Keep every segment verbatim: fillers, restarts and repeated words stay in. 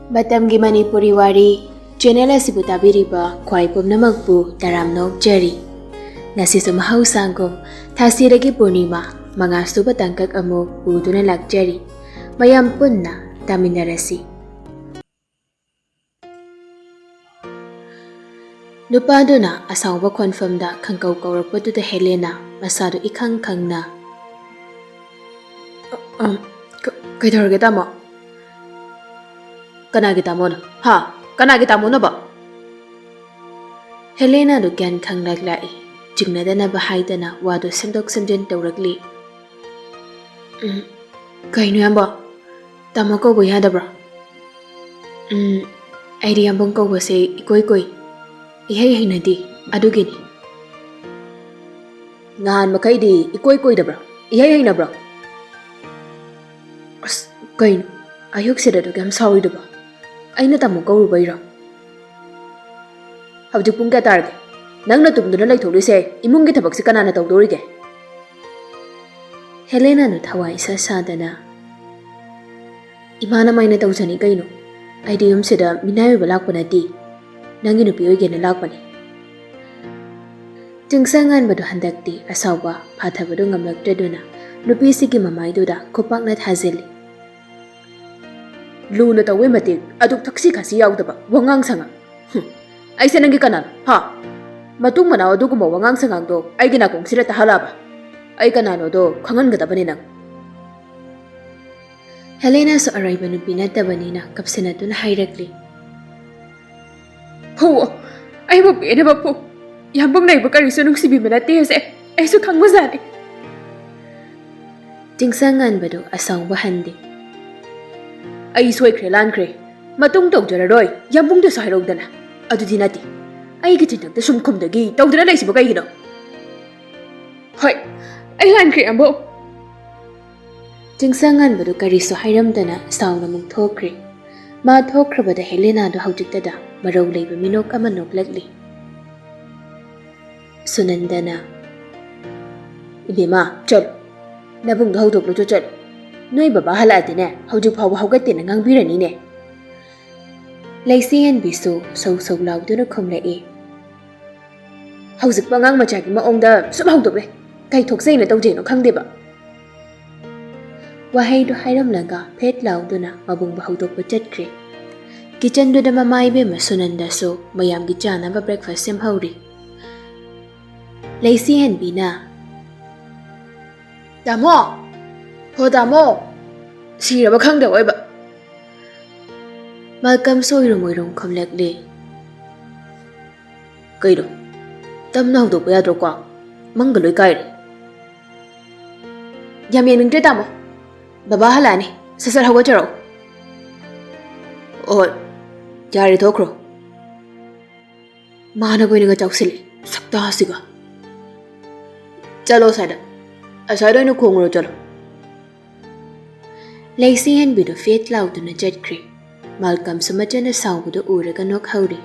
ꯃꯇꯝꯒꯤ ꯃꯅꯤꯄꯨꯔꯤ ꯋꯥꯔꯤ ꯆꯦꯅꯦꯜ ꯑꯁꯤꯕꯨ ꯇꯥꯕꯤꯔꯤꯕ ꯈ꯭ꯋꯥꯏ ꯄꯨꯝꯅꯃꯛꯄꯨ ꯇꯔꯥꯝꯅ ꯑꯣꯛꯆꯔꯤ꯫ ꯉꯁꯤꯁꯨ ꯃꯍꯧꯁꯥꯒꯨꯝ ꯊꯥꯁꯤꯔꯒꯤ ꯄꯨꯔꯅꯤꯃꯥ ꯃꯉꯥ ꯁꯨꯕ ꯇꯥꯡꯀꯛ ꯑꯃꯨꯛ ꯄꯨꯗꯨꯅ ꯂꯥꯛꯆꯔꯤ꯫ ꯃꯌꯥꯝ ꯄꯨꯟꯅ ꯇꯥꯃꯤꯟꯅꯔꯁꯤ꯫ ꯅꯨꯄꯥꯗꯨꯅ ꯑꯁꯥꯎꯕ ꯈꯣꯟꯐꯝꯗ ꯈꯪꯀꯧ ꯀꯧꯔꯛꯄꯗꯨꯗ ꯍꯦꯂꯦꯅꯥ ꯃꯁꯥꯗꯨ ꯏꯈꯪ ꯈꯪꯅ, "ꯑ, ꯑ, ꯀ-, ꯀꯩꯗꯧꯔꯒꯦ, ꯇꯥꯃꯣ? ꯀꯅꯥꯒꯤ ꯇꯥꯃꯣꯅꯣ? ꯍꯥ? ꯀꯅꯥꯒꯤ ꯇꯥꯃꯣꯅꯣꯕ?" ꯍꯦꯂꯦꯅꯥꯗꯨ ꯒ꯭ꯌꯥꯟ ꯈꯪꯂꯛ ꯂꯥꯛꯏ꯫ ꯆꯤꯡꯅꯗꯅꯕ ꯍꯥꯏꯗꯅ ꯋꯥꯗꯨ ꯁꯦꯝꯗꯣꯛ ꯁꯦꯝꯖꯤꯟ ꯇꯧꯔꯛꯂꯤ꯫ "ꯎꯝ, ꯀꯩꯅꯣ, ꯏꯌꯥꯝꯕ? ꯇꯥꯃꯣ ꯀꯧꯕ ꯌꯥꯗꯕ꯭ꯔꯣ?" "ꯎꯝ, ꯑꯩꯗꯤ ꯌꯥꯝꯕꯨꯡ ꯀꯧꯕꯁꯦ ꯏꯀꯣꯏ ꯀꯣꯏ, ꯏꯍꯩ ꯍꯩꯅꯗꯦ, ꯑꯗꯨꯒꯤꯅꯤ꯫" "ꯅꯍꯥꯟ ꯃꯈꯩꯗꯤ ꯏꯀꯣꯏ ꯀꯣꯏꯗꯕ꯭ꯔꯣ? ꯏꯍꯩ ꯍꯩꯅꯕ꯭ꯔꯣ?" "ꯑꯁ, ꯀꯩꯅꯣ, ꯑꯌꯨꯛꯁꯤꯗ ꯑꯗꯨꯛ ꯌꯥꯝ ꯁꯥꯎꯔꯤꯗꯨꯕꯣ? ꯑꯩꯅ ꯇꯥꯃꯣ ꯀꯧꯔꯨꯕꯩꯔꯣ?" "ꯍꯧꯖꯤꯛ ꯄꯨꯡ ꯀꯌꯥ ꯇꯥꯔꯒꯦ? ꯅꯪꯅ ꯇꯨꯝꯗꯨꯅ ꯂꯩꯊꯣꯛꯂꯤꯁꯦ ꯏꯃꯨꯡꯒꯤ ꯊꯕꯛꯁꯤ ꯀꯅꯥꯅ ꯇꯧꯗꯣꯔꯤꯒꯦ?" ꯍꯦꯂꯦꯅꯥꯅ ꯊꯋꯥꯏ ꯏꯁꯥ ꯁꯥꯗꯅ, "ꯏꯃꯥꯅ ꯃꯥꯏꯅ ꯇꯧꯖꯅꯤ ꯀꯩꯅꯣ꯫ ꯑꯩꯗꯤ ꯌꯨꯝꯁꯤꯗ ꯃꯤꯅꯥꯏ ꯑꯣꯏꯕ ꯂꯥꯛꯄ ꯅꯠꯇꯦ꯫ ꯅꯪꯒꯤ ꯅꯨꯄꯤ ꯑꯣꯏꯒꯦꯅ ꯂꯥꯛꯄꯅꯤ꯫" ꯆꯤꯡꯁꯪ ꯉꯥꯟꯕꯗꯨ ꯍꯟꯗꯛꯇꯤ ꯑꯁꯥꯎꯕ ꯐꯥꯊꯕꯗꯨ ꯉꯝꯂꯛꯇ꯭ꯔꯗꯨꯅ ꯅꯨꯄꯤꯁꯤꯒꯤ ꯃꯃꯥꯏꯗꯨꯗ ꯈꯨꯄꯥꯛꯅ ꯊꯥꯖꯤꯜꯂꯤ꯫ "ꯂꯨꯅ ꯇꯧꯕꯩ ꯃꯇꯤꯛ ꯑꯗꯨꯛ ꯊꯛꯁꯤ ꯈꯥꯁꯤ ꯌꯥꯎꯗꯕ ꯋꯥꯉꯥꯡ ꯁꯉꯥꯡ꯫ ꯍꯨꯝ, ꯑꯩꯁꯦ ꯅꯪꯒꯤ ꯀꯅꯥꯅꯣ, ꯍꯥ? ꯃꯇꯨꯡ ꯃꯅꯥꯎ ꯑꯗꯨꯒꯨꯝꯕ ꯋꯥꯉꯥꯡ ꯁꯉꯥꯡꯗꯣ ꯑꯩꯒꯤ ꯅꯥꯀꯣꯡꯁꯤꯗ ꯇꯥꯍꯜꯂꯛꯑꯕ? ꯑꯩ ꯀꯅꯥꯅꯣꯗꯣ ꯈꯪꯍꯟꯒꯗꯕꯅꯤ ꯅꯪ꯫" ꯍꯦꯂꯦꯅꯥꯁꯨ ꯑꯔꯩꯕ ꯅꯨꯄꯤ ꯅꯠꯇꯕꯅꯤꯅ ꯀꯞꯁꯤꯟꯅꯗꯨꯅ ꯍꯥꯏꯔꯛꯂꯤ꯫ "ꯐꯨꯋꯣ, ꯑꯩꯕꯨ ꯄꯦꯟꯅꯕ ꯐꯨ꯫ ꯌꯥꯝꯕꯨꯡ ꯂꯩꯕ ꯀꯔꯤꯁꯨ ꯅꯨꯡꯁꯤꯕꯤꯕ ꯅꯠꯇꯦ ꯍꯥꯏꯁꯦ ꯑꯩꯁꯨ ꯈꯪꯕꯖꯥꯠꯅꯤ꯫" ꯆꯤꯡꯁꯪ ꯉꯥꯟꯕꯗꯨ ꯑꯁꯥꯎꯕ ꯍꯟꯗꯦ꯫ "ꯑꯩ ꯁꯣꯏꯈ꯭ꯔꯦ ꯂꯥꯟꯈ꯭ꯔꯦ꯫ ꯃꯇꯨꯡ ꯇꯧꯖꯔꯔꯣꯏ, ꯌꯥꯝꯕꯨꯡꯗꯁꯨ ꯍꯥꯏꯔꯧꯗꯅ꯫ ꯑꯗꯨꯗꯤ ꯅꯠꯇꯦ, ꯑꯩꯒꯤ ꯆꯤꯟꯊꯛꯇ ꯁꯨꯝ ꯈꯨꯝꯗꯒꯤ ꯇꯧꯗꯨꯅ ꯂꯩꯁꯤꯕ ꯀꯩꯒꯤꯅꯣ?" "ꯍꯣꯏ, ꯑꯩ ꯂꯥꯟꯈ꯭ꯔꯦ, ꯌꯥꯝꯕꯨꯡ꯫" ꯆꯤꯡꯁꯪ ꯉꯥꯟꯕꯗꯨ ꯀꯔꯤꯁꯨ ꯍꯥꯏꯔꯝꯗꯅ ꯁꯥꯎꯅ ꯑꯃꯨꯛ ꯊꯣꯛꯈ꯭ꯔꯦ꯫ ꯃꯥ ꯊꯣꯛꯈ꯭ꯔꯕꯗ ꯍꯦꯂꯦꯅꯥꯗꯨ ꯍꯧꯖꯤꯛꯇꯗ ꯃꯔꯧ ꯂꯩꯕ ꯃꯤꯅꯣꯛ ꯑꯃ ꯅꯣꯛꯂꯛꯂꯤ꯫ ꯁꯨꯅꯟꯗꯅ, "ꯏꯕꯦꯝꯃ, ꯆꯠꯂꯨ꯫ ꯅꯕꯨꯡꯗꯣ ꯍꯧꯗꯣꯛꯂꯨꯆꯣ, ꯆꯠꯂꯨ꯫ ꯅꯣꯏ ꯕꯕꯥ ꯍꯜꯂꯛꯑꯗꯤꯅꯦ, ꯍꯧꯖꯤꯛ ꯐꯥꯎꯕ ꯍꯧꯒꯠꯇꯦꯅ ꯉꯥꯡꯕꯤꯔꯅꯤꯅꯦ꯫" ꯂꯩꯁꯤ ꯍꯦꯟꯕꯤꯁꯨ ꯁꯧ ꯁꯧ ꯂꯥꯎꯗꯨꯅ ꯈꯨꯝꯂꯛꯏ꯫ "ꯍꯧꯖꯤꯛꯄꯨ ꯑꯉꯥꯡ ꯃꯆꯥꯒꯤ ꯃꯑꯣꯡꯗ ꯁꯨꯝ ꯍꯧꯗꯣꯛꯂꯦ꯫ ꯀꯩ ꯊꯣꯛꯆꯩꯅ ꯇꯧꯖꯩꯅꯣ ꯈꯪꯗꯦꯕ"꯫ ꯋꯥꯍꯩꯗꯨ ꯍꯥꯏꯔꯝꯂꯒ ꯐꯦꯠ ꯂꯥꯎꯗꯨꯅ ꯃꯕꯨꯡꯕꯨ ꯍꯧꯗꯣꯛꯄ ꯆꯠꯈ꯭ꯔꯦ꯫ ꯀꯤꯆꯟꯗꯨꯗ ꯃꯃꯥ ꯏꯕꯦꯝꯃ ꯁꯨꯅꯟꯗꯁꯨ ꯃꯌꯥꯝꯒꯤ ꯆꯥꯅꯕ breakfast ꯁꯦꯝꯍꯧꯔꯤ꯫ ꯂꯩꯁꯤ ꯍꯦꯟꯕꯤꯅ, "ꯇꯥꯃꯣ! ꯍꯣ ꯇꯥꯃꯣ! ꯁꯤꯔꯕ ꯈꯪꯗꯕ ꯑꯣꯏꯕ"꯫ ꯃꯥꯜꯀꯝꯁꯨ ꯑꯣꯏꯔꯨꯝ ꯑꯣꯏꯔꯨꯝ ꯈꯨꯝꯂꯛꯂꯦ꯫ "ꯀꯩꯅꯣ? ꯇꯞꯅ ꯍꯧꯗꯣꯛꯄ ꯌꯥꯗ꯭ꯔꯣ ꯀꯣ? ꯃꯪꯒ ꯂꯣꯏ ꯀꯥꯏꯔꯦ"꯫ "ꯌꯥꯝ ꯌꯦꯡꯅꯤꯡꯗ꯭ꯔꯦ ꯇꯥꯃꯣ꯫ ꯕꯕꯥ ꯍꯜꯂꯛꯑꯅꯤ꯫ ꯁꯠ ꯁꯠ ꯍꯧꯒꯠꯆꯔꯛꯑꯣ"꯫ "ꯑꯣ, ꯌꯥꯔꯦ, ꯊꯣꯛꯈ꯭ꯔꯣ"꯫ ꯃꯥꯅ ꯀꯣꯏꯅꯒ ꯆꯥꯎꯁꯤꯜꯂꯦ, ꯁꯛꯇꯥꯁꯤꯒ꯫ "ꯆꯠꯂꯣ ꯑꯁ꯭ꯋꯥꯏꯗ, ꯑꯁ꯭ꯋꯥꯏꯗ ꯑꯣꯏꯅ ꯈꯣꯡꯉꯨꯔꯣ, ꯆꯠꯂꯣ"꯫ ꯂꯩꯁꯤ ꯍꯦꯟꯕꯤꯗꯨ ꯐꯦꯠ ꯂꯥꯎꯗꯨꯅ ꯆꯠꯈ꯭ꯔꯦ꯫ ꯃꯥꯜꯀꯝꯁꯨ ꯃꯆꯟꯅ ꯁꯥꯎꯕꯗꯨ ꯎꯔꯒ ꯅꯣꯛꯍꯧꯔꯤ꯫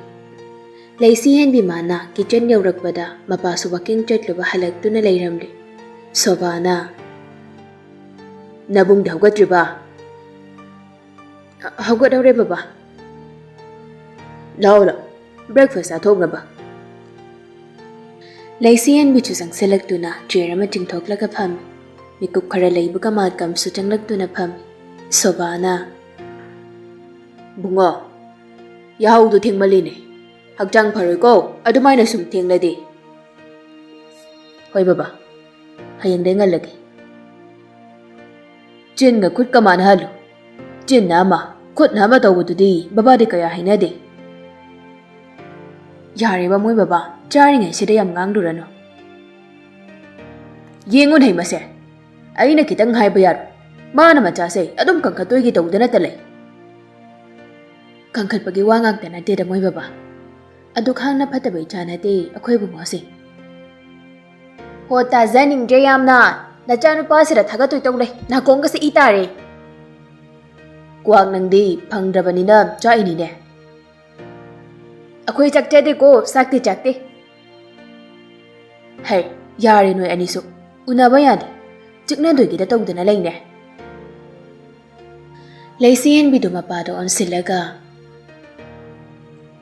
ꯂꯩꯁꯤ ꯍꯦꯟꯕꯤ ꯃꯥꯅ ꯀꯤꯆꯟ ꯌꯧꯔꯛꯄꯗ ꯃꯄꯥꯁꯨ ꯋꯥꯀꯤꯡ ꯆꯠꯂꯨꯕ ꯍꯜꯂꯛꯇꯨꯅ ꯂꯩꯔꯝꯂꯦ꯫ ꯁꯣꯚꯥꯅ, "ꯅꯕꯨꯡꯗꯤ ꯍꯧꯒꯠꯇ꯭ꯔꯤꯕ?" "ꯍꯧꯒꯠꯍꯧꯔꯦ ꯕꯕꯥ"꯫ "ꯂꯥꯛꯑꯣ, ꯂꯥꯛꯑꯣ, breakfast ꯆꯥꯊꯣꯛꯅꯕ"꯫ ꯂꯩꯁꯤ ꯍꯦꯟꯕꯤꯁꯨ ꯆꯪꯁꯤꯜꯂꯛꯇꯨꯅ chair ꯑꯃ ꯆꯤꯡꯊꯣꯛꯂꯒ ꯐꯝꯃꯤ꯫ ꯃꯤꯀꯨꯞ ꯈꯔ ꯂꯩꯕꯒ ꯃꯥꯜꯀꯝꯁꯨ ꯆꯪꯂꯛꯇꯨꯅ ꯐꯝꯃꯤ꯫ ꯁꯣꯚꯥꯅ, "ꯕꯨꯡꯉꯣ, ꯌꯥꯍꯧꯗꯨ ꯊꯦꯡꯃꯜꯂꯤꯅꯦ꯫ ꯍꯛꯆꯥꯡ ꯐꯔꯣꯏꯀꯣ ꯑꯗꯨꯃꯥꯏꯅ ꯁꯨꯝ ꯊꯦꯡꯂꯗꯤ"꯫ "ꯍꯣꯏ ꯕꯕꯥ, ꯍꯌꯦꯡꯗꯩ ꯉꯜꯂꯒꯦ"꯫ "ꯆꯤꯟꯒ ꯈꯨꯠꯀ ꯃꯥꯟꯅꯍꯜꯂꯨ꯫ ꯆꯤꯟꯅ ꯑꯃ, ꯈꯨꯠꯅ ꯑꯃ ꯇꯧꯕꯗꯨꯗꯤ ꯕꯕꯥꯗꯤ ꯀꯌꯥ ꯍꯩꯅꯗꯦ"꯫ "ꯌꯥꯔꯦ ꯕꯥꯃꯣꯏ ꯕꯕꯥ, ꯆꯥꯔꯤꯉꯩꯁꯤꯗ ꯌꯥꯝ ꯉꯥꯡꯂꯨꯔꯅꯨ"꯫ "ꯌꯦꯡꯉꯨꯅꯦ ꯃꯁꯦ, ꯑꯩꯅ ꯈꯤꯇꯪ ꯍꯥꯏꯕ ꯌꯥꯔꯣꯏ, ꯃꯥꯅ ꯃꯆꯥꯁꯦ ꯑꯗꯨꯝ ꯀꯟꯈꯠꯇꯣꯏꯒꯤ ꯇꯧꯗꯅꯇ ꯂꯩ"꯫ "ꯀꯟꯈꯠꯄꯒꯤ ꯋꯥ ꯉꯥꯛꯇ ꯅꯠꯇꯦꯗ ꯃꯣꯏ ꯕꯕꯥ, ꯑꯗꯨꯛ ꯍꯥꯡꯅ ꯐꯠꯇꯕ ꯏꯆꯥ ꯅꯠꯇꯦ ꯑꯩꯈꯣꯏ ꯕꯨꯡꯉꯣꯁꯦ"꯫ "ꯍꯣ, ꯇꯥꯖꯅꯤꯡꯗ꯭ꯔꯦ ꯌꯥꯝꯅ꯫ ꯅꯆꯥꯅꯨꯄꯥꯁꯤꯗ ꯊꯥꯒꯠꯇꯣꯏ ꯇꯧ ꯂꯩ꯫ ꯅꯥꯀꯣꯡꯒꯁꯦ ꯏ ꯇꯥꯔꯦ"꯫ "ꯀ꯭ꯋꯥꯛ, ꯅꯪꯗꯤ ꯐꯪꯗ꯭ꯔꯕꯅꯤꯅ ꯆꯥꯛꯏꯅꯤꯅꯦ"꯫ "ꯑꯩꯈꯣꯏ ꯆꯥꯛꯆꯗꯦꯀꯣ, ꯆꯥꯛꯇꯤ ꯆꯥꯛꯇꯦ"꯫ "ꯍꯩ, ꯌꯥꯔꯦ ꯅꯣꯏ ꯑꯅꯤꯁꯨ꯫ ꯎꯅꯕ ꯌꯥꯗꯦ꯫ ꯆꯤꯛꯅꯗꯣꯏꯒꯤꯗ ꯇꯧꯗꯅ ꯂꯩꯅꯦ"꯫ ꯂꯩꯁꯤ ꯍꯦꯟꯕꯤꯗꯨ ꯃꯄꯥꯗ ꯑꯣꯟꯁꯤꯜꯂꯒ,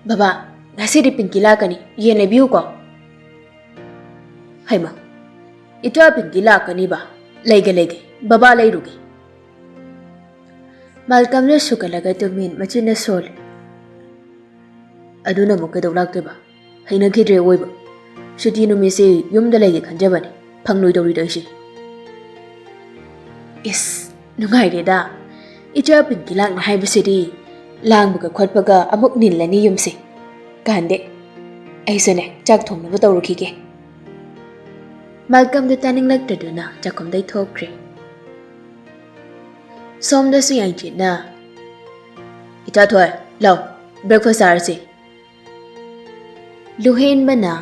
"ꯕꯕꯥ, ꯉꯁꯤꯗꯤ ꯄꯤꯡꯀꯤ ꯂꯥꯛꯀꯅꯤ, ꯌꯦꯟ ꯂꯩꯕꯤꯌꯨꯀꯣ꯫" "ꯍꯩꯃ, ꯏꯆꯥ ꯄꯤꯡꯀꯤ ꯂꯥꯛꯀꯅꯤꯕ? ꯂꯩꯒꯦ, ꯂꯩꯒꯦ, ꯕꯕꯥ ꯂꯩꯔꯨꯒꯦ꯫" ꯃꯥꯜꯀꯝꯅ ꯁꯨꯒꯠꯂꯒ ꯇꯨꯃꯤꯟ ꯃꯆꯤꯟꯅ ꯁꯣꯜꯂꯤ꯫ "ꯑꯗꯨꯅ ꯑꯃꯨꯛ ꯀꯩꯗꯧ ꯂꯥꯛꯇꯣꯏꯕ? ꯍꯩꯅꯈꯤꯗ꯭ꯔꯦ ꯑꯣꯏꯕ꯫ ꯁꯨꯇꯤ ꯅꯨꯃꯤꯠꯁꯤ ꯌꯨꯝꯗ ꯂꯩꯒꯦ ꯈꯟꯖꯕꯅꯤ, ꯐꯪꯂꯣꯏꯗꯧꯔꯤꯗ ꯑꯩꯁꯦ꯫" "ꯏꯁ, ꯅꯨꯡꯉꯥꯏꯔꯦꯗ꯫ ꯏꯆꯥ ꯄꯤꯡꯀꯤ ꯂꯥꯛꯅꯤ ꯍꯥꯏꯕꯁꯤꯗꯤ ꯂꯥꯡꯕꯒ ꯈꯣꯠꯄꯒ ꯑꯃꯨꯛ ꯅꯤꯜꯂꯅꯤ ꯌꯨꯝꯁꯦ꯫ ꯀꯥꯟꯗꯦ, ꯑꯩꯁꯨꯅꯦ ꯆꯥꯛ ꯊꯣꯡꯅꯕ ꯇꯧꯔꯨꯈꯤꯒꯦ꯫" ꯃꯥꯜꯀꯝꯗ ꯇꯥꯅꯤꯡꯂꯛꯇꯗꯨꯅ ꯆꯥꯛꯈꯨꯝꯗꯩ ꯊꯣꯛꯈ꯭ꯔꯦ꯫ ꯁꯣꯝꯗꯁꯨ ꯌꯥꯏꯆꯦꯠꯅ, "ꯏꯆꯥꯊꯣꯏ, ꯂꯥꯎ, breakfast ꯆꯥꯔꯁꯤ꯫" ꯂꯨꯍꯦꯟꯕꯅ,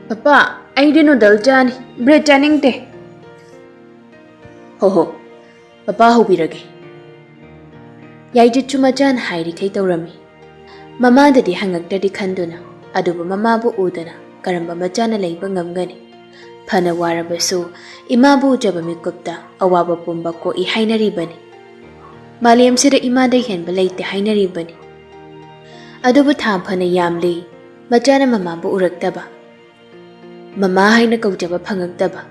"ꯄꯄꯥ, ꯑꯩꯗꯤ ꯅꯨꯗꯜ ꯆꯥꯅꯤ, ꯕ꯭ꯔꯦꯗ ꯆꯥꯅꯤꯡꯗꯦ꯫" "ꯍꯣ ꯍꯣ, ꯄꯄꯥ ꯍꯧꯕꯤꯔꯒꯦ꯫" ꯌꯥꯏꯆꯦꯠꯁꯨ ꯃꯆꯥꯅ ꯍꯥꯏꯔꯤꯈꯩ ꯇꯧꯔꯝꯃꯤ꯫ ꯃꯃꯥꯗꯗꯤ ꯍꯪꯉꯛꯇ꯭ꯔꯗꯤ ꯈꯟꯗꯨꯅ, ꯑꯗꯨꯕꯨ ꯃꯃꯥꯕꯨ ꯎꯗꯅ ꯀꯔꯝꯕ ꯃꯆꯥꯅ ꯂꯩꯕ ꯉꯝꯒꯅꯤ? ꯐꯅ ꯋꯥꯔꯕꯁꯨ ꯏꯃꯥꯕꯨ ꯎꯖꯕ ꯃꯤꯀꯨꯞꯇ ꯑꯋꯥꯕ ꯄꯨꯝꯕ ꯀꯣꯛꯏ ꯍꯥꯏꯅꯔꯤꯕꯅꯤ꯫ ꯃꯥꯂꯦꯝꯁꯤꯗ ꯏꯃꯥꯗ ꯍꯦꯟꯕ ꯂꯩꯇꯦ ꯍꯥꯏꯅꯔꯤꯕꯅꯤ꯫ ꯑꯗꯨꯕꯨ ꯊꯥ ꯐꯅ ꯌꯥꯝꯂꯤ ꯃꯆꯥꯅ ꯃꯃꯥꯕꯨ ꯎꯔꯛꯇꯕ꯫ ꯃꯃꯥ ꯍꯥꯏꯅ ꯀꯧꯖꯕ ꯐꯪꯉꯛꯇꯕ꯫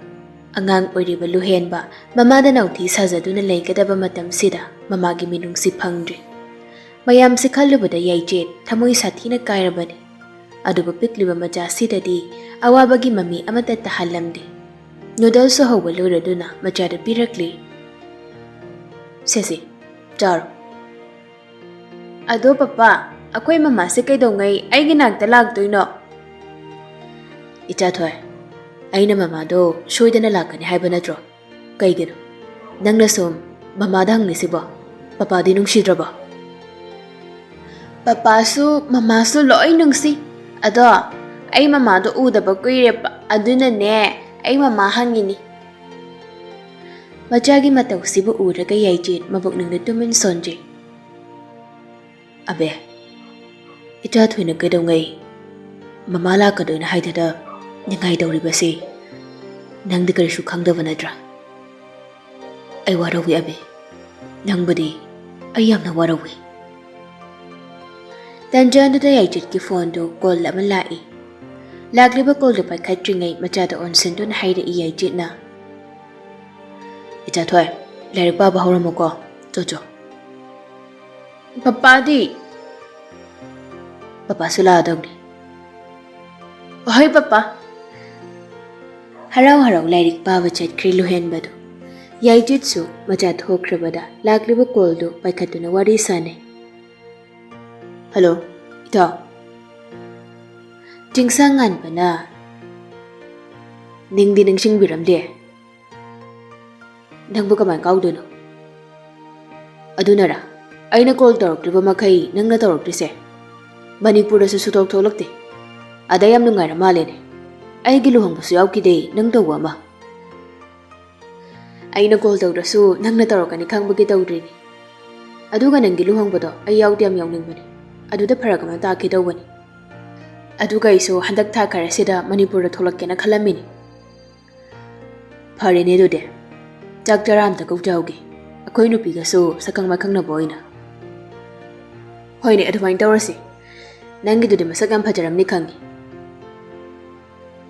ꯑꯉꯥꯡ ꯑꯣꯏꯔꯤꯕ ꯂꯨꯍꯦꯟꯕ ꯃꯃꯥꯗ ꯅꯥꯎꯊꯤ ꯁꯥꯖꯗꯨꯅ ꯂꯩꯒꯗꯕ ꯃꯇꯝꯁꯤꯗ ꯃꯃꯥꯒꯤ ꯃꯤꯅꯨꯡꯁꯤ ꯐꯪꯗ꯭ꯔꯤ꯫ ꯃꯌꯥꯝꯁꯤ ꯈꯜꯂꯨꯕꯗ ꯌꯥꯏꯆꯦꯠ ꯊꯃꯣꯏ ꯁꯥꯊꯤꯅ ꯀꯥꯏꯔꯕꯅꯤ꯫ ꯑꯗꯨꯕꯨ ꯄꯤꯛꯂꯤꯕ ꯃꯆꯥꯁꯤꯗꯗꯤ ꯑꯋꯥꯕꯒꯤ ꯃꯃꯤ ꯑꯃꯠꯇ ꯇꯥꯍꯜꯂꯝꯗꯦ꯫ ꯅꯨꯗꯜꯁꯨ ꯍꯧꯕ ꯂꯣꯏꯔꯗꯨꯅ ꯃꯆꯥꯗ ꯄꯤꯔꯛꯂꯤ꯫ "ꯁꯦ ꯁꯦ, ꯆꯥꯔꯣ꯫" "ꯑꯗꯣ ꯄꯄꯥ, ꯑꯩꯈꯣꯏ ꯃꯃꯥꯁꯦ ꯀꯩꯗꯧꯉꯩ ꯑꯩꯒꯤ ꯅꯥꯛꯇ ꯂꯥꯛꯇꯣꯏꯅꯣ?" "ꯏꯆꯥꯊꯣꯏ, ꯑꯩꯅ ꯃꯃꯥꯗꯣ ꯁꯣꯏꯗꯅ ꯂꯥꯛꯀꯅꯤ ꯍꯥꯏꯕ ꯅꯠꯇ꯭ꯔꯣ? ꯀꯩꯒꯤꯅꯣ ꯅꯪꯅ ꯁꯨꯝ ꯃꯃꯥꯗ ꯍꯪꯂꯤꯁꯤꯕꯣ? ꯄꯄꯥꯗꯤ ꯅꯨꯡꯁꯤꯗ꯭ꯔꯕꯣ?" "ꯄꯄꯥꯁꯨ ꯃꯃꯥꯁꯨ ꯂꯣꯏ ꯅꯨꯡꯁꯤ꯫ ꯑꯗꯣ ꯑꯩ ꯃꯃꯥꯗꯣ ꯎꯗꯕ ꯀꯨꯏꯔꯦꯕ, ꯑꯗꯨꯅꯅꯦ ꯑꯩ ꯃꯃꯥ ꯍꯪꯉꯤꯅꯤ꯫" ꯃꯆꯥꯒꯤ ꯃꯇꯧꯁꯤꯕꯨ ꯎꯔꯒ ꯌꯥꯏꯆꯦꯠ ꯃꯕꯨꯛꯅꯤꯡꯗ ꯇꯨꯃꯤꯟ ꯁꯣꯟꯖꯩ꯫ "ꯑꯕꯦ, ꯏꯆꯥꯊꯣꯏꯅ ꯀꯩꯗꯧꯉꯩ ꯃꯃꯥ ꯂꯥꯛꯀꯗꯣꯏꯅꯣ ꯍꯥꯏꯗꯅ ꯅꯤꯡꯉꯥꯏ ꯇꯧꯔꯤꯕꯁꯤ ꯅꯪꯗꯤ ꯀꯔꯤꯁꯨ ꯈꯪꯗꯕ ꯅꯠꯇ꯭ꯔꯥ? ꯑꯩ ꯋꯥꯔꯧꯏ ꯑꯕꯦ, ꯅꯪꯕꯨꯗꯤ ꯑꯩ ꯌꯥꯝꯅ ꯋꯥꯔꯧꯏ꯫" ꯇꯟꯖꯥꯗꯨꯗ ꯌꯥꯏꯖꯤꯠꯀꯤ ꯐꯣꯟꯗꯨ ꯀꯣꯜ ꯑꯃ ꯂꯥꯛꯏ꯫ ꯂꯥꯛꯂꯤꯕ ꯀꯣꯜꯗꯨ ꯄꯥꯏꯈꯠꯇ꯭ꯔꯤꯉꯩ ꯃꯆꯥꯗ ꯑꯣꯟꯁꯤꯟꯗꯨꯅ ꯍꯥꯏꯔꯛꯏ ꯌꯥꯏꯖꯤꯠꯅ, "ꯏꯆꯥꯊꯣꯏ, ꯂꯥꯏꯔꯤꯛ ꯄꯥꯕ ꯍꯧꯔꯝꯃꯨꯀꯣ, ꯆꯣ ꯆꯣ꯫" "ꯄꯄꯥꯗꯤ?" "ꯄꯄꯥꯁꯨ ꯂꯥꯛꯑꯗꯧꯅꯤ꯫" "ꯍꯣꯏ ꯄꯄꯥ꯫" ꯍꯔꯥꯎ ꯍꯔꯥꯎ ꯂꯥꯏꯔꯤꯛ ꯄꯥꯕ ꯆꯠꯈ꯭ꯔꯦ ꯂꯨꯍꯦꯟꯕꯗꯨ꯫ ꯌꯥꯏꯖꯤꯠꯁꯨ ꯃꯆꯥ ꯊꯣꯛꯈ꯭ꯔꯕꯗ ꯂꯥꯛꯂꯤꯕ ꯀꯣꯜꯗꯨ ꯄꯥꯏꯈꯠꯇꯨꯅ ꯋꯥꯔꯤ ꯁꯥꯟꯅꯩ꯫ "ꯍꯜꯂꯣ, ꯏꯇꯥꯎ꯫" ꯆꯤꯡꯁꯥꯡ ꯉꯥꯟꯕꯅ, "ꯅꯤꯡꯗꯤ ꯅꯤꯡꯁꯤꯡꯕꯤꯔꯝꯗꯦ꯫ ꯅꯪꯕꯨ ꯀꯃꯥꯏ ꯀꯥꯎꯗꯣꯏꯅꯣ? ꯑꯗꯨꯅꯔꯥ ꯑꯩꯅ ꯀꯣꯜ ꯇꯧꯔꯛꯇ꯭ꯔꯤꯕ ꯃꯈꯩ ꯅꯪꯅ ꯇꯧꯔꯛꯇ꯭ꯔꯤꯁꯦ? ꯃꯅꯤꯄꯨꯔꯗꯁꯨ ꯁꯨꯊꯣꯛ ꯊꯣꯛꯂꯛꯇꯦ꯫ ꯑꯗ ꯌꯥꯝ ꯅꯨꯡꯉꯥꯏꯔ ꯃꯥꯜꯂꯦꯅꯦ꯫ ꯑꯩꯒꯤ ꯂꯨꯍꯣꯡꯕꯁꯨ ꯌꯥꯎꯈꯤꯗꯦ ꯅꯪ ꯇꯧꯕ ꯑꯃ꯫" "ꯑꯩꯅ ꯀꯣꯜ ꯇꯧꯗ꯭ꯔꯁꯨ ꯅꯪꯅ ꯇꯧꯔꯛꯀꯅꯤ ꯈꯪꯕꯒꯤ ꯇꯧꯗ꯭ꯔꯤꯅꯤ꯫ ꯑꯗꯨꯒ ꯅꯪꯒꯤ ꯂꯨꯍꯣꯡꯕꯗꯣ ꯑꯩ ꯌꯥꯎꯗꯤ ꯌꯥꯝ ꯌꯥꯎꯅꯤꯡꯕꯅꯦ꯫ ꯑꯗꯨꯗ ꯐꯔꯛ ꯑꯃ ꯇꯥꯛꯀꯦ ꯇꯧꯕꯅꯤ꯫ ꯑꯗꯨꯒ ꯑꯩꯁꯨ ꯍꯟꯗꯛ ꯊꯥ ꯈꯔꯁꯤꯗ ꯃꯅꯤꯄꯨꯔꯗ ꯊꯣꯛꯂꯛꯀꯦꯅ ꯈꯜꯂꯝꯃꯤꯅꯤ꯫" "ꯐꯔꯦꯅꯦ ꯑꯗꯨꯗꯤ꯫ ꯆꯥꯛ ꯆꯔꯥ ꯑꯝꯇ ꯀꯧꯖꯍꯧꯒꯦ꯫ ꯑꯩꯈꯣꯏ ꯅꯨꯄꯤꯒꯁꯨ ꯁꯛꯈꯪ ꯃꯥꯏꯈꯪꯅꯕ ꯑꯣꯏꯅ꯫" "ꯍꯣꯏꯅꯦ, ꯑꯗꯨꯃꯥꯏꯅ ꯇꯧꯔꯁꯤ꯫ ꯅꯪꯒꯤꯗꯨꯗꯤ ꯃꯁꯛ ꯌꯥꯝ ꯐꯖꯔꯝꯅꯤ ꯈꯪꯉꯤ꯫"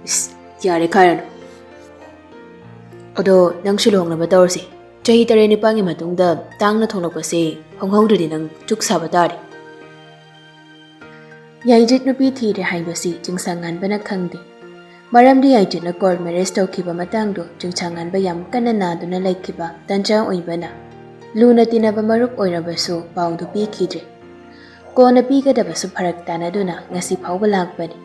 "ꯏꯁ, ꯌꯥꯔꯦ ꯈꯥꯏꯔꯅꯨ꯫ ꯑꯗꯣ ꯅꯪꯁꯨ ꯂꯨꯍꯣꯡꯅꯕ ꯇꯧꯔꯁꯤ꯫ ꯆꯍꯤ ꯇꯔꯦꯠ ꯅꯤꯄꯥꯜꯒꯤ ꯃꯇꯨꯡꯗ ꯇꯥꯡꯅ ꯊꯣꯛꯂꯛꯄꯁꯦ ꯍꯣꯡꯍꯧꯗ꯭ꯔꯗꯤ ꯅꯪ ꯆꯨꯛ ꯁꯥꯕ ꯇꯥꯔꯦ꯫" ꯌꯥꯏꯖꯤꯠ ꯅꯨꯄꯤ ꯊꯤꯔꯦ ꯍꯥꯏꯕꯁꯤ ꯆꯤꯡꯁꯥꯡꯉꯥꯟꯕꯅ ꯈꯪꯗꯦ꯫ ꯃꯔꯝꯗꯤ ꯌꯥꯏꯖꯤꯠꯅ ꯀꯣꯔꯠ ꯃꯦꯔꯦꯖ ꯇꯧꯈꯤꯕ ꯃꯇꯥꯡꯗꯣ ꯆꯤꯡꯁꯥꯡꯉꯥꯟꯕ ꯌꯥꯝ ꯀꯟꯅ ꯅꯥꯗꯨꯅ ꯂꯩꯈꯤꯕ ꯇꯟꯖꯥ ꯑꯣꯏꯕꯅ ꯂꯨꯅ ꯇꯤꯟꯅꯕ ꯃꯔꯨꯞ ꯑꯣꯏꯔꯕꯁꯨ ꯄꯥꯎꯗꯨ ꯄꯤꯈꯤꯗ꯭ꯔꯦ꯫ ꯀꯣꯟꯅ ꯄꯤꯒꯗꯕꯁꯨ ꯐꯔꯛ ꯇꯥꯅꯗꯨꯅ ꯉꯁꯤ ꯐꯥꯎꯕ ꯂꯥꯛꯄꯅꯤ꯫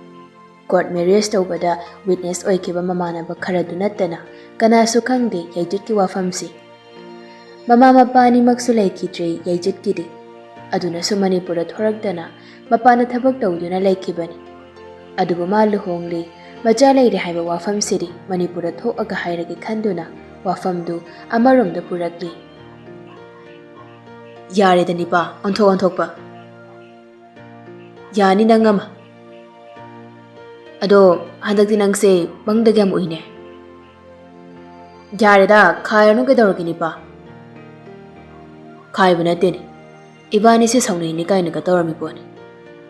ꯀꯣꯔꯠ ꯃꯦꯔꯦꯖ ꯇꯧꯕꯗ ꯋꯤꯠꯅꯦꯁ ꯑꯣꯏꯈꯤꯕ ꯃꯃꯥꯟꯅꯕ ꯈꯔꯗꯨ ꯅꯠꯇꯅ ꯀꯅꯥꯁꯨ ꯈꯪꯗꯦ ꯌꯥꯏꯖꯤꯠꯀꯤ ꯋꯥꯐꯝꯁꯤ꯫ ꯃꯃꯥ ꯃꯄꯥ ꯑꯅꯤꯃꯛꯁꯨ ꯂꯩꯈꯤꯗ꯭ꯔꯦ ꯌꯥꯏꯖꯤꯠꯀꯤꯗꯤ꯫ ꯑꯗꯨꯅꯁꯨ ꯃꯅꯤꯄꯨꯔꯗ ꯊꯣꯔꯛꯇꯅ ꯃꯄꯥꯟꯗ ꯊꯕꯛ ꯇꯧꯗꯨꯅ ꯂꯩꯈꯤꯕꯅꯤ꯫ ꯑꯗꯨꯕꯨ ꯃꯥ ꯂꯨꯍꯣꯡꯂꯦ, ꯃꯆꯥ ꯂꯩꯔꯦ ꯍꯥꯏꯕ ꯋꯥꯐꯝꯁꯤꯗꯤ ꯃꯅꯤꯄꯨꯔꯗ ꯊꯣꯛꯑꯒ ꯍꯥꯏꯔꯒꯦ ꯈꯟꯗꯨꯅ ꯋꯥꯐꯝꯗꯨ ꯑꯃꯔꯣꯝꯗ ꯄꯨꯔꯛꯂꯤ꯫ "ꯌꯥꯔꯦꯗ ꯅꯤꯄꯥ, ꯑꯣꯟꯊꯣꯛ ꯑꯣꯟꯊꯣꯛꯄ꯫ ꯌꯥꯅꯤ ꯅꯪ ꯑꯃ꯫ ꯑꯗꯣ ꯍꯟꯗꯛꯇꯤ ꯅꯪꯁꯦ ꯃꯪꯗꯒ ꯌꯥꯝ ꯎꯏꯅꯦ꯫" "ꯌꯥꯔꯦꯗ, ꯈꯥꯏꯔꯅꯨ ꯀꯩꯗꯧꯔꯒꯦ ꯅꯤꯄꯥ?" "ꯈꯥꯏꯕ ꯅꯠꯇꯦꯅꯦ, ꯏꯕꯥꯅꯤꯁꯦ ꯁꯥꯎꯅꯩꯅꯤ ꯀꯥꯏꯅꯒ ꯇꯧꯔꯝꯃꯤ ꯄꯣꯠꯅꯤ꯫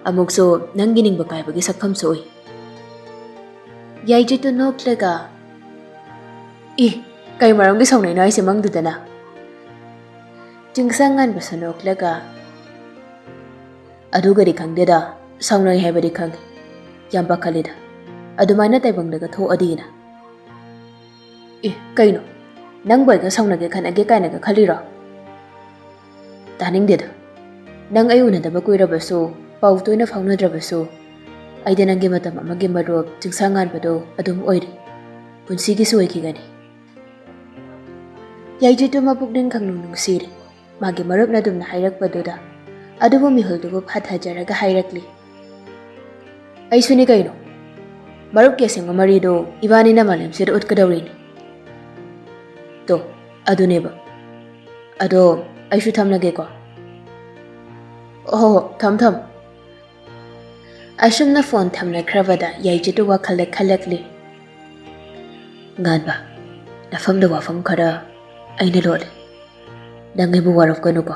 ꯑꯃꯨꯛꯁꯨ ꯅꯪꯒꯤ ꯅꯤꯡꯕ ꯀꯥꯏꯕꯒꯤ ꯁꯛꯐꯝꯁꯨ ꯎꯏ꯫ ꯌꯥꯏꯖꯤꯠꯇꯨ ꯅꯣꯛꯂꯒ, "ꯏ, ꯀꯩ ꯃꯔꯝꯒꯤ ꯁꯥꯎꯅꯩꯅꯣ ꯍꯥꯏꯁꯦ ꯃꯪꯗꯨꯗꯅ?" ꯆꯤꯡꯁꯪ ꯉꯥꯟꯕꯁꯨ ꯅꯣꯛꯂꯒ, "ꯑꯗꯨꯒꯗꯤ ꯈꯪꯗꯦꯗ, ꯁꯥꯎꯅꯩ ꯍꯥꯏꯕꯗꯤ ꯈꯪꯉꯤ꯫ ꯌꯥꯝ ꯄꯥꯈꯠꯂꯤꯗ, ꯑꯗꯨꯃꯥꯏꯅ ꯇꯥꯏꯕꯪꯗꯒ ꯊꯣꯛꯑꯗꯤꯅ꯫" "ꯑꯦ, ꯀꯩꯅꯣ? ꯅꯪꯕꯨ ꯑꯩꯒ ꯁꯥꯎꯅꯒꯦ ꯈꯠꯅꯒꯦ ꯀꯥꯏꯅꯒ ꯈꯜꯂꯤꯔꯣ? ꯇꯥꯅꯤꯡꯗꯦꯗ꯫ ꯅꯪ ꯑꯩ ꯎꯅꯗꯕ ꯀꯨꯏꯔꯕꯁꯨ, ꯄꯥꯎ ꯇꯣꯏꯅ ꯐꯥꯎꯅꯗ꯭ꯔꯕꯁꯨ, ꯑꯩꯗꯤ ꯅꯪꯒꯤ ꯃꯇꯝ ꯑꯃꯒꯤ ꯃꯔꯨꯞ ꯆꯤꯡꯁꯥꯡ ꯉꯥꯟꯕꯗꯣ ꯑꯗꯨꯝ ꯑꯣꯏꯔꯤ꯫ ꯄꯨꯟꯁꯤꯒꯤꯁꯨ ꯑꯣꯏꯈꯤꯒꯅꯤ꯫" ꯌꯥꯏꯖꯤꯠꯇꯨ ꯃꯄꯨꯛꯅꯤꯡ ꯈꯪꯅꯨꯡ ꯅꯨꯡꯁꯤꯔꯦ꯫ ꯃꯥꯒꯤ ꯃꯔꯨꯞꯅ ꯑꯗꯨꯝꯅ ꯍꯥꯏꯔꯛꯄꯗꯨꯗ꯫ ꯑꯗꯨꯕꯨ ꯃꯤꯍꯨꯜꯗꯨꯕꯨ ꯐꯥꯊꯖꯔꯒ ꯍꯥꯏꯔꯛꯂꯤ, "ꯑꯩꯁꯨꯅꯤ ꯀꯩꯅꯣ꯫ ꯃꯔꯨꯞꯀꯤ ꯑꯁꯦꯡꯕ ꯃꯔꯤꯗꯣ ꯏꯕꯥꯅꯤꯅ ꯃꯥꯂꯦꯝꯁꯤꯗ ꯎꯠꯀꯗꯧꯔꯤꯅꯤ꯫" ꯇꯣ, ꯑꯗꯨꯅꯦꯕ꯫ ꯑꯗꯣ ꯑꯩꯁꯨ ꯊꯝꯂꯒꯦꯀꯣ꯫ "ꯑꯣꯍꯣ, ꯊꯝ ꯊꯝ꯫" ꯑꯁꯨꯝꯅ ꯐꯣꯟ ꯊꯝꯅꯈ꯭ꯔꯕꯗ ꯌꯥꯏꯖꯤꯠꯇꯨ ꯋꯥꯈꯜꯗ ꯈꯜꯂꯛꯂꯤ, "ꯉꯥꯟꯕ, ꯅꯐꯝꯗ ꯋꯥꯐꯝ ꯈꯔ ꯑꯩꯅ ꯂꯣꯠꯂꯤ꯫ ꯅꯪ ꯑꯩꯕꯨ ꯋꯥꯔꯧꯒꯅꯨꯀꯣ꯫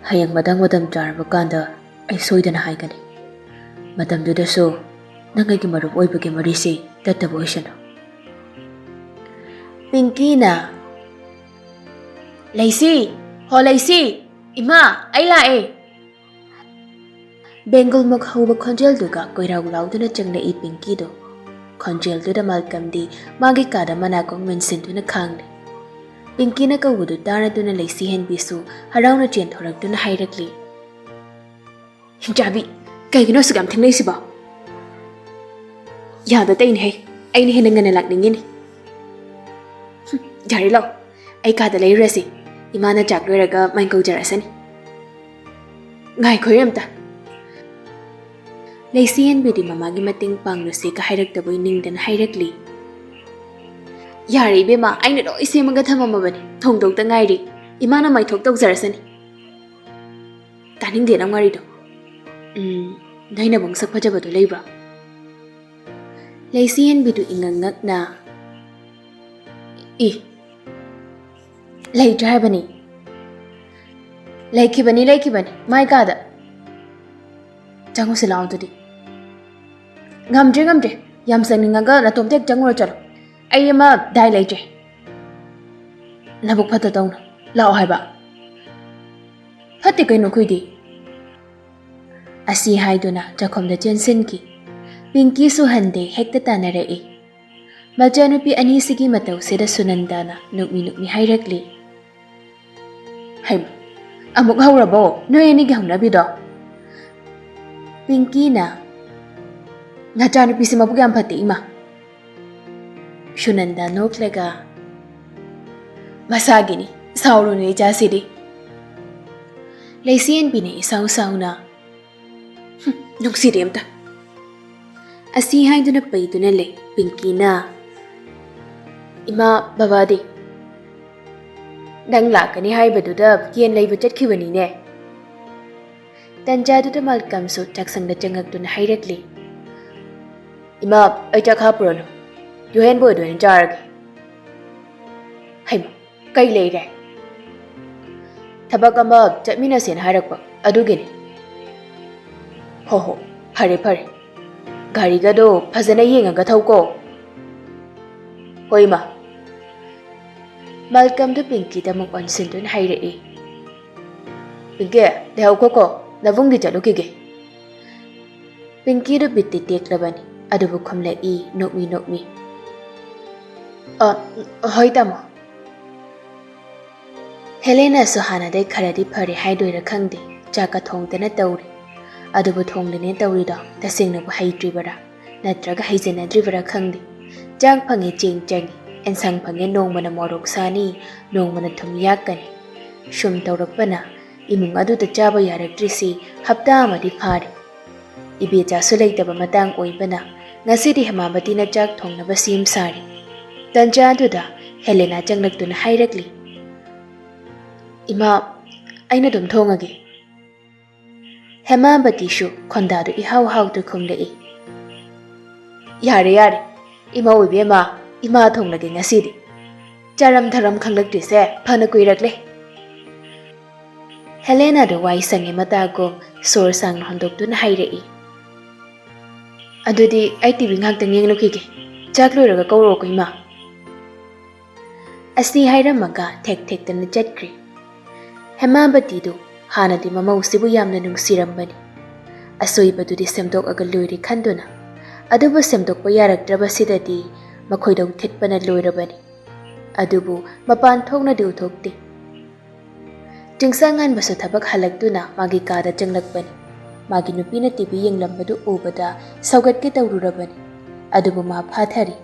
ꯍꯌꯦꯡ ꯃꯇꯥꯡ ꯃꯇꯝ ꯆꯥꯔꯕ ꯀꯥꯟꯗ ꯑꯩ ꯁꯣꯏꯗꯅ ꯍꯥꯏꯒꯅꯤ꯫ ꯃꯇꯝꯗꯨꯗꯁꯨ ꯅꯪ ꯑꯩꯒꯤ ꯃꯔꯨꯞ ꯑꯣꯏꯕꯒꯤ ꯃꯔꯤꯁꯤ ꯇꯠꯇꯕ ꯑꯣꯏꯁꯅꯨ꯫" ꯄꯤꯡꯀꯤꯅ, "ꯂꯩꯁꯤ! ꯍꯣ ꯂꯩꯁꯤ! ꯏꯃꯥ, ꯑꯩ ꯂꯥꯛꯑꯦ!" ꯕꯦꯡꯒꯨꯜꯃꯨꯛ ꯍꯧꯕ ꯈꯣꯟꯖꯦꯜꯗꯨꯒ ꯀꯣꯏꯔꯥꯎ ꯂꯥꯎꯗꯨꯅ ꯆꯪꯂꯛꯏ ꯄꯤꯡꯀꯤꯗꯣ꯫ ꯈꯣꯟꯖꯦꯜꯗꯨꯗ ꯃꯥꯜꯀꯝꯗꯤ ꯃꯥꯒꯤ ꯀꯥꯗ ꯃꯅꯥꯀꯣꯡ ꯃꯦꯟꯁꯤꯟꯗꯨꯅ ꯈꯥꯡꯂꯤ꯫ ꯄꯤꯡꯀꯤꯅ ꯀꯧꯕꯗꯨ ꯇꯥꯔꯗꯨꯅ ꯂꯩꯁꯤ ꯍꯦꯟꯕꯤꯁꯨ ꯍꯔꯥꯎꯅ ꯆꯦꯟꯊꯣꯔꯛꯇꯨꯅ ꯍꯥꯏꯔꯛꯂꯤ, "ꯍꯤꯡꯆꯥꯕꯤ, ꯀꯩꯒꯤꯅꯣ ꯑꯁꯨꯛ ꯌꯥꯝ ꯊꯦꯡꯅꯩꯁꯤꯕꯣ?" "ꯌꯥꯗ ꯇꯧꯏꯅꯦꯍꯦ, ꯑꯩꯅ ꯍꯦꯟꯅ ꯉꯟꯅ ꯂꯥꯛꯅꯤꯡꯉꯤꯅꯦ꯫" "ꯍꯨꯝ, ꯌꯥꯔꯦ ꯂꯥꯛꯑꯣ, ꯑꯩ ꯀꯥꯗ ꯂꯩꯔꯨꯔꯁꯤ꯫ ꯏꯃꯥꯅ ꯆꯥꯛ ꯂꯣꯏꯔꯒ ꯃꯥꯏ ꯀꯧꯖꯔꯛꯁꯅꯤ꯫" "ꯉꯥꯏꯈꯣꯍꯦ ꯑꯝꯇ꯫" ꯂꯩꯁꯤ ꯍꯦꯟꯕꯤꯗꯤ ꯃꯃꯥꯒꯤ ꯃꯇꯦꯡ ꯄꯥꯡꯂꯨꯁꯦꯒ ꯍꯥꯏꯔꯛꯇꯕꯣꯏ ꯅꯤꯡꯗꯅ ꯍꯥꯏꯔꯛꯂꯤ, "ꯌꯥꯔꯦ ꯏꯕꯦꯝꯃ, ꯑꯩꯅ ꯂꯣꯏ ꯁꯦꯝꯃꯒ ꯊꯝꯃꯝꯃꯕꯅꯤ, ꯊꯣꯡꯗꯣꯛꯇ ꯉꯥꯏꯔꯤ꯫ ꯏꯃꯥꯅ ꯃꯥꯏꯊꯣꯛ ꯇꯧꯖꯔꯁꯅꯤ꯫" "ꯇꯥꯅꯤꯡꯗꯦ ꯅꯪ ꯋꯥꯔꯤꯗꯣ꯫ ꯎꯝ, ꯅꯣꯏ ꯅꯕꯨꯡ ꯁꯛ ꯐꯖꯕꯗꯣ ꯂꯩꯕ꯭ꯔꯣ?" ꯂꯩꯁꯤ ꯍꯦꯟꯕꯤꯗꯨ ꯏꯉꯛ ꯉꯛꯅ, "ꯏ, ꯂꯩꯇ꯭ꯔꯦ ꯍꯥꯏꯕꯅꯤ꯫ ꯂꯩꯈꯤꯕꯅꯤ, ꯂꯩꯈꯤꯕꯅꯤ, ꯃꯥꯏ ꯀꯥꯗ꯫" ꯆꯪꯉꯨꯁꯤ ꯂꯥꯛꯑꯣ ꯑꯗꯨꯗꯤ꯫ ꯉꯝꯗ꯭ꯔꯦ, ꯉꯝꯗ꯭ꯔꯦ꯫ ꯌꯥꯝ ꯆꯪꯅꯤꯡꯉꯒ ꯅꯇꯣꯝꯇ ꯍꯦꯛ ꯆꯪꯉꯨꯔꯣ ꯆꯠꯂꯣ꯫ ꯑꯩ ꯑꯃ ꯗꯥꯏ ꯂꯩꯇ꯭ꯔꯦ꯫ ꯅꯕꯨꯛ ꯐꯠꯇ ꯇꯧꯅ ꯂꯥꯛꯑꯣ ꯍꯥꯏꯕ꯫ ꯐꯠꯇꯦ ꯀꯩꯅꯣ ꯑꯩꯈꯣꯏꯗꯤ꯫ ꯑꯁꯤ ꯍꯥꯏꯗꯨꯅ ꯆꯥꯛꯈꯨꯝꯗ ꯆꯦꯟꯁꯤꯟꯈꯤ꯫ ꯄꯤꯡꯀꯤꯁꯨ ꯍꯟꯗꯦ, ꯍꯦꯛꯇ ꯇꯥꯟꯅꯔꯛꯏ꯫ ꯃꯆꯥꯅꯨꯄꯤ ꯑꯅꯤꯁꯤꯒꯤ ꯃꯇꯧꯁꯤꯗ ꯁꯨꯅꯟꯗꯥꯅ ꯅꯣꯛꯃꯤ ꯅꯣꯛꯃꯤ ꯍꯥꯏꯔꯛꯂꯤ꯫ ꯍꯩꯃ, ꯑꯃꯨꯛ ꯍꯧꯔꯕꯣ ꯅꯣꯏ ꯑꯅꯤꯒꯤ ꯍꯧꯅꯕꯤꯗꯣ? ꯄꯤꯡꯀꯤꯅ, "ꯅꯆꯥꯅꯨꯄꯤꯁꯤ ꯃꯕꯨꯛ ꯌꯥꯝ ꯐꯠꯇꯦ ꯏꯃꯥ꯫" ꯁꯨꯅꯟꯗꯥ ꯅꯣꯛꯂꯒ, "ꯃꯁꯥꯒꯤꯅꯤ, ꯁꯥꯎꯔꯨꯅꯨ ꯏꯆꯥꯁꯤꯗꯤ꯫" ꯂꯩꯁꯦꯟꯕꯤꯅ ꯏꯁꯥꯎ ꯁꯥꯎꯅ, "ꯍꯨꯝ, ꯅꯨꯡꯁꯤꯗꯦ ꯑꯝꯇ꯫" ꯑꯁꯤ ꯍꯥꯏꯗꯨꯅ ꯄꯩꯗꯨꯅ ꯂꯩ ꯄꯤꯡꯀꯤꯅ꯫ "ꯏꯃꯥ, ꯕꯕꯥꯗꯤ?" "ꯅꯪ ꯂꯥꯛꯀꯅꯤ ꯍꯥꯏꯕꯗꯨꯗ ꯌꯦꯟ ꯂꯩꯕ ꯆꯠꯈꯤꯕꯅꯤꯅꯦ꯫" ꯇꯟꯖꯥꯗꯨꯗ ꯃꯥꯜꯀꯝꯁꯨ ꯆꯥꯛꯁꯪꯗ ꯆꯪꯉꯛꯇꯨꯅ ꯍꯥꯏꯔꯛꯂꯤ꯫ "ꯏꯃꯥ, ꯑꯩ ꯆꯥꯛ ꯍꯥꯞꯄꯨꯔꯅꯨ, ꯌꯨꯍꯦꯟꯕ ꯑꯣꯏꯗ ꯑꯣꯏꯅ ꯆꯥꯔꯒꯦ꯫" "ꯍꯩꯃ, ꯀꯩ ꯂꯩꯔꯦ?" "ꯊꯕꯛ ꯑꯃ ꯆꯠꯃꯤꯟꯅꯁꯦꯅ ꯍꯥꯏꯔꯛꯄ, ꯑꯗꯨꯒꯤꯅꯤ꯫" "ꯍꯣ ꯍꯣ, ꯐꯔꯦ ꯐꯔꯦ꯫ ꯒꯥꯔꯤꯒꯗꯣ ꯐꯖꯅ ꯌꯦꯡꯉꯒ ꯊꯧꯀꯣ꯫" "ꯍꯣꯏ ꯏꯃꯥ꯫" ꯃꯥꯜꯀꯝꯗꯨ ꯄꯤꯡꯀꯤꯗ ꯑꯃꯨꯛ ꯑꯣꯟꯁꯤꯟꯗꯨꯅ ꯍꯥꯏꯔꯛꯏ꯫ "ꯄꯤꯡꯀꯤ, ꯂꯩꯍꯧꯈꯣꯀꯣ, ꯅꯕꯨꯡꯒꯤ ꯆꯠꯂꯨꯈꯤꯒꯦ꯫" ꯄꯤꯡꯀꯤꯗꯨ ꯕꯤꯠꯇꯤ ꯇꯦꯛꯂꯕꯅꯤ, ꯑꯗꯨꯕꯨ ꯈꯨꯝꯂꯛꯏ ꯅꯣꯛꯃꯤ ꯅꯣꯛꯃꯤ꯫ "ꯑ, ꯍꯣꯏ ꯇꯥꯃꯣ꯫" ꯍꯦꯂꯦꯅꯥꯁꯨ ꯍꯥꯟꯅꯗꯩ ꯈꯔꯗꯤ ꯐꯔꯦ ꯍꯥꯏꯗꯣꯏꯔꯥ ꯈꯪꯗꯦ, ꯆꯥꯛꯀ ꯊꯣꯡꯗꯅ ꯇꯧꯔꯤ꯫ ꯑꯗꯨꯕꯨ ꯊꯣꯡꯂꯤꯅꯦ ꯇꯧꯔꯤꯗꯣ ꯇꯁꯦꯡꯅꯕꯨ ꯍꯩꯇ꯭ꯔꯤꯕꯔꯥ ꯅꯠꯇ꯭ꯔꯒ ꯍꯩꯖꯅꯗ꯭ꯔꯤꯕꯔꯥ ꯈꯪꯗꯦ꯫ ꯆꯥꯛ ꯐꯪꯉꯦ ꯆꯦꯡ ꯆꯪꯉꯤ, ꯑꯦꯟꯁꯥꯡ ꯐꯪꯉꯦ ꯅꯣꯡꯃꯅ ꯃꯣꯔꯣꯛ ꯁꯥꯅꯤ, ꯅꯣꯡꯃꯅ ꯊꯨꯝ ꯌꯥꯛꯀꯅꯤ꯫ ꯁꯨꯝ ꯇꯧꯔꯛꯄꯅ ꯏꯃꯨꯡ ꯑꯗꯨꯗ ꯆꯥꯕ ꯌꯥꯔꯛꯇ꯭ꯔꯤꯁꯤ ꯍꯞꯇꯥ ꯑꯃꯗꯤ ꯐꯥꯔꯦ꯫ ꯏꯕꯦꯆꯥꯁꯨ ꯂꯩꯇꯕ ꯃꯇꯥꯡ ꯑꯣꯏꯕꯅ ꯉꯁꯤꯗꯤ ꯍꯦꯃꯥꯕꯇꯤꯅ ꯆꯥꯛ ꯊꯣꯡꯅꯕ ꯁꯦꯝ ꯁꯥꯔꯤ꯫ ꯇꯟꯖꯥ ꯑꯗꯨꯗ ꯍꯦꯂꯦꯅꯥ ꯆꯪꯂꯛꯇꯨꯅ ꯍꯥꯏꯔꯛꯂꯤ, "ꯏꯃꯥ, ꯑꯩꯅ ꯑꯗꯨꯝ ꯊꯣꯡꯉꯒꯦ꯫" ꯍꯦꯃꯥꯕꯇꯤꯁꯨ ꯈꯣꯟꯗꯥꯗꯨ ꯏꯍꯥꯎ ꯍꯥꯎꯇ ꯈꯨꯝꯂꯛꯏ, "ꯌꯥꯔꯦ, ꯌꯥꯔꯦ, ꯏꯃꯧ ꯏꯕꯦꯝꯃ, ꯏꯃꯥ ꯊꯣꯡꯂꯒꯦ ꯉꯁꯤꯗꯤ꯫ ꯆꯥꯔꯝ ꯊꯔꯝ ꯈꯪꯂꯛꯇ꯭ꯔꯤꯁꯦ ꯐꯅ ꯀꯨꯏꯔꯛꯂꯦ꯫" ꯍꯦꯂꯦꯅꯥꯗꯣ ꯋꯥꯏ ꯁꯪꯉꯦ ꯃꯇꯥꯒꯨꯝ ꯁꯣꯔ ꯁꯥꯡꯅ ꯍꯣꯟꯗꯣꯛꯇꯨꯅ ꯍꯥꯏꯔꯛꯏ꯫ "ꯑꯗꯨꯗꯤ ꯑꯩ ꯇꯤꯚꯤ ꯉꯥꯏꯍꯥꯛꯇꯪ ꯌꯦꯡꯂꯨꯈꯤꯒꯦ꯫ ꯆꯥꯛ ꯂꯣꯏꯔꯒ ꯀꯧꯔꯛꯑꯣꯀꯣ, ꯏꯃꯥ꯫" ꯑꯁꯤ ꯍꯥꯏꯔꯝꯃꯒ ꯊꯦꯛ ꯊꯦꯛꯇꯅ ꯆꯠꯈ꯭ꯔꯦ꯫ ꯍꯦꯃꯥꯕꯇꯤꯗꯨ ꯍꯥꯟꯅꯗꯤ ꯃꯃꯧꯁꯤꯕꯨ ꯌꯥꯝꯅ ꯅꯨꯡꯁꯤꯔꯝꯕꯅꯤ꯫ ꯑꯁꯣꯏꯕꯗꯨꯗꯤ ꯁꯦꯝꯗꯣꯛꯑꯒ ꯂꯣꯏꯔꯦ ꯈꯟꯗꯨꯅ, ꯑꯗꯨꯕꯨ ꯁꯦꯝꯗꯣꯛꯄ ꯌꯥꯔꯛꯇ꯭ꯔꯕꯁꯤꯗꯗꯤ ꯃꯈꯣꯏꯗꯧ ꯊꯤꯠꯄꯅ ꯂꯣꯏꯔꯕꯅꯤ꯫ ꯑꯗꯨꯕꯨ ꯃꯄꯥꯟ ꯊꯣꯛꯅꯗꯤ ꯎꯊꯣꯛꯇꯦ꯫ ꯆꯤꯡꯁꯥꯡꯉꯥꯟꯕꯁꯨ ꯊꯕꯛ ꯍꯜꯂꯛꯇꯨꯅ ꯃꯥꯒꯤ ꯀꯥꯗ ꯆꯪꯂꯛꯄꯅꯤ꯫ ꯃꯥꯒꯤ ꯅꯨꯄꯤꯅ ꯇꯤꯚꯤ ꯌꯦꯡꯂꯝꯕꯗꯨ ꯎꯕꯗ ꯁꯧꯒꯠꯀꯦ ꯇꯧꯔꯨꯔꯕꯅꯤ꯫ ꯑꯗꯨꯕꯨ ꯃꯥ ꯐꯥꯊꯔꯤ꯫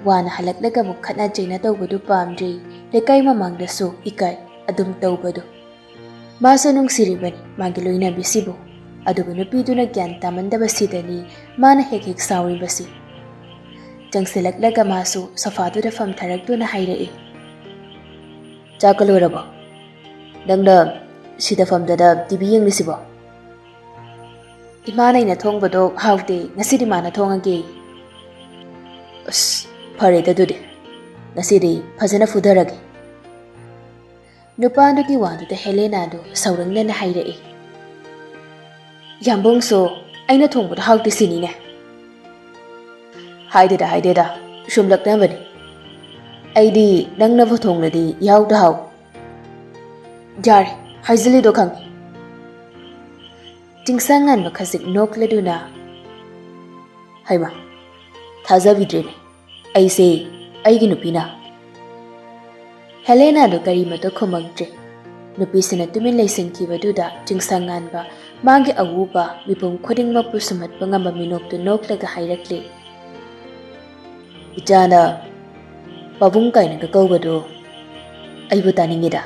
ꯋꯥꯅ ꯍꯜꯂꯛꯂꯒ ꯑꯃꯨꯛ ꯈꯠꯅ ꯆꯩꯅ ꯇꯧꯕꯗꯨ ꯄꯥꯝꯗ꯭ꯔꯤ꯫ ꯂꯩꯀꯥꯏ ꯃꯃꯥꯡꯗꯁꯨ ꯏꯀꯥꯏ ꯑꯗꯨꯝ ꯇꯧꯕꯗꯨ꯫ ꯃꯥꯁꯨ ꯅꯨꯡꯁꯤꯔꯤꯕꯅꯤ ꯃꯥꯒꯤ ꯂꯣꯏꯅꯕꯤꯁꯤꯕꯨ꯫ ꯑꯗꯨꯕꯨ ꯅꯨꯄꯤꯗꯨꯅ ꯒ꯭ꯌꯥꯟ ꯇꯥꯃꯟꯗꯕꯁꯤꯗꯅꯤ ꯃꯥꯅ ꯍꯦꯛ ꯍꯦꯛ ꯁꯥꯎꯔꯤꯕꯁꯤ꯫ ꯆꯪꯁꯤꯜꯂꯛꯂꯒ ꯃꯥꯁꯨ ꯁꯣꯐꯥꯗꯨꯗ ꯐꯝꯊꯔꯛꯇꯨꯅ ꯍꯥꯏꯔꯛꯏ, "ꯆꯥꯛꯀ ꯂꯣꯏꯔꯕꯣ? ꯅꯪꯅ ꯁꯤꯗ ꯐꯝꯗꯅ ꯇꯤꯚꯤ ꯌꯦꯡꯂꯤꯁꯤꯕꯣ?" "ꯏꯃꯥꯅ ꯑꯩꯅ ꯊꯣꯡꯕꯗꯣ ꯍꯥꯎꯇꯦ, ꯉꯁꯤꯗꯤ ꯃꯥꯅ ꯊꯣꯡꯉꯒꯦ꯫" "ꯑꯁ, ꯐꯔꯦꯗ ꯑꯗꯨꯗꯤ꯫ ꯉꯁꯤꯗꯤ ꯐꯖꯅ ꯐꯨꯊꯔꯒꯦ꯫" ꯅꯨꯄꯥꯗꯨꯒꯤ ꯋꯥꯗꯨꯗ ꯍꯦꯂꯦꯅꯥꯗꯨ ꯁꯥꯎꯔꯪꯅꯅ ꯍꯥꯏꯔꯛꯏ, "ꯌꯥꯝꯕꯨꯡꯁꯨ ꯑꯩꯅ ꯊꯣꯡꯕꯗꯣ ꯍꯥꯎꯇꯦ ꯁꯤꯅꯤꯅꯦ?" "ꯍꯥꯏꯗꯦꯗ, ꯍꯥꯏꯗꯦꯗ, ꯁꯨꯝ ꯂꯛꯅꯕꯅꯤ꯫ ꯑꯩꯗꯤ ꯅꯪꯅꯕꯨ ꯊꯣꯡꯂꯗꯤ ꯏꯍꯥꯎꯇ ꯍꯥꯎ꯫" "ꯌꯥꯔꯦ, ꯍꯥꯏꯖꯤꯜꯂꯤꯗꯣ ꯈꯪꯉꯤ꯫" ꯆꯤꯡꯁꯥꯡꯉꯥꯟꯕ ꯈꯖꯤꯛ ꯅꯣꯛꯂꯗꯨꯅ, "ꯍꯩꯃꯥ, ꯊꯥꯖꯕꯤꯗ꯭ꯔꯦꯅꯦ꯫ ꯑꯩꯁꯦ ꯑꯩꯒꯤ ꯅꯨꯄꯤꯅ꯫" ꯍꯦꯂꯦꯅꯥꯗꯨ ꯀꯔꯤꯃꯠꯇ ꯈꯨꯝꯃꯛꯇ꯭ꯔꯦ꯫ ꯅꯨꯄꯤꯁꯤꯅ ꯇꯨꯃꯤꯟ ꯂꯩꯁꯤꯟꯈꯤꯕꯗꯨꯗ ꯆꯤꯡꯁꯥꯡꯉꯥꯟꯕ ꯃꯥꯒꯤ ꯑꯎꯕ ꯃꯤꯄꯨꯝ ꯈꯨꯗꯤꯡꯃꯛꯄꯨ ꯁꯨꯝꯍꯠꯄ ꯉꯝꯕ ꯃꯤꯅꯣꯛꯇꯨ ꯅꯣꯛꯂꯒ ꯍꯥꯏꯔꯛꯂꯦ, "ꯏꯆꯥꯅ ꯄꯥꯕꯨꯡ ꯀꯥꯏꯅꯒ ꯀꯧꯕꯗꯨ ꯑꯩꯕꯨ ꯇꯥꯅꯤꯡꯉꯤꯗ꯫"